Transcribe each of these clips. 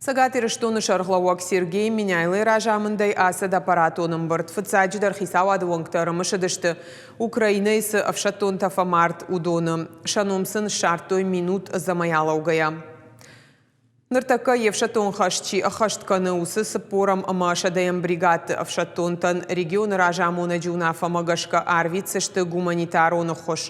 Цӕгат Ирыстоны сӕргълӕууӕг Сергей Меняйлойы разамындӕй ацыд аппаратон ӕмбырд. Фыццаджыдӕр хицауады уӕнгтӕ ӕрымысыдысты, Украинӕйы цы ӕфсӕддонтӕ фӕмард, уыдоны. Сӕ ном сын ссардтой минут ӕдзӕмӕй алӕугӕйӕ. Ныртӕккӕ йе фсӕддон хӕс чи ӕххӕст кӕны, уыцы цыппорӕм ӕмӕ сӕдӕйӕм бригадты ӕфсӕддонтӕн регионы разамонӕджы уынаффӕмӕ гӕсгӕ арвитдзысты гуманитарон ӕххуыс.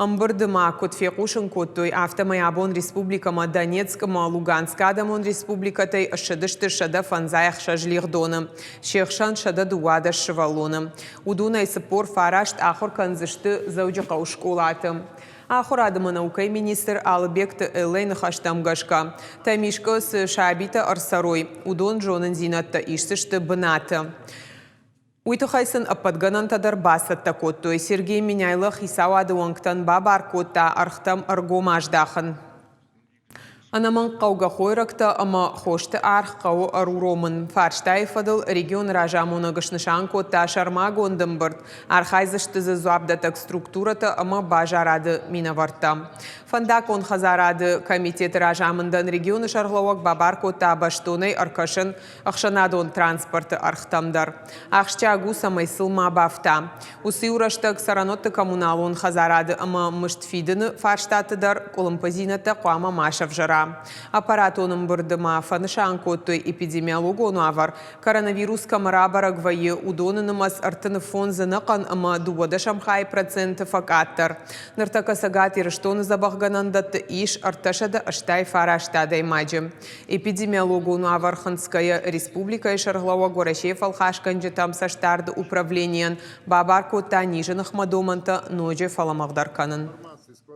Ӕмбырды ма куыд фехъусын кодтой, афтӕмӕй абон республикӕмӕ Донецк ӕмӕ Луганскы адӕмон республикӕтӕй ссыдысты 156 лигъдоны, се хсӕн 112 сывӕллоны. Уыдонӕй 49 ахуыр кӕндзысты Дзӕуджыхъӕуы скъолаты. Ахуырад ӕмӕ наукӕйы министр Алыбегты Эллӕйы ныхӕстӕм гӕсгӕ, Тӕмискъы цы сабитӕ ӕрцӕрой, уыдон зонындзинӕдтӕ исдзысты бынаты. Уый тыххӕй сын ӕппӕт гӕнӕнтӕ дӕр бацӕттӕ кодтой. Сергей Меняйло хицауады уӕнгтӕн бабар кодта ӕргътӕм ӕргом аздахын. Ӕнӕмӕнгхъӕугӕ хойрӕгтӕ ӕмӕ хосты аргъ хъӕуы ӕруромын. Фарстайы фӕдыл регионы разамонӕг снысан кодта сӕрмагонд ӕмбырд. Архайдзысты дзы дзуапдӕттӕг структурӕтӕ ӕмӕ базарады минӕвӕрттӕ. Фӕндаггон хӕдзарады комитеты разамындӕн регионы сӕргълӕууӕг бабар кодта бӕстонӕй ӕркӕсын ӕхсӕнадон транспорты ӕргътӕм дӕр. Ахсджиаг у, цӕмӕй сыл ма бафта. Уыцы-иу рӕстӕг цӕрӕнуӕтты коммуналон хӕдзарады ӕмӕ мызд фидыны фарстаты дӕр къуылымпыдзинӕдтӕ хъуамӕ ма сӕвзӕра. Аппаратон ӕмбырды ма фӕнысан кодтой эпидемиологон уавӕр, коронавирус кӕм рабӕрӕг вӕййы, уыдоны нымӕц 35 ӕнӕхъӕн ӕмӕ дыууадӕсӕм хайы проценты фӕкъаддӕр. Ныртӕккӕ Цӕгат Ирыстоны дзӕбӕхгӕнӕндӕтты ис 389 адӕймаджы. Эпидемиологон уавӕр хынцгӕйӕ, республикӕйы сӕргълӕууӕг Уӕрӕсейы фӕлхасгӕнджытӕм цӕстдарды управленийӕн бабар кодта низы ныхмӕ домӕнтӕ ноджы фӕлӕмӕгъдӕр кӕнын.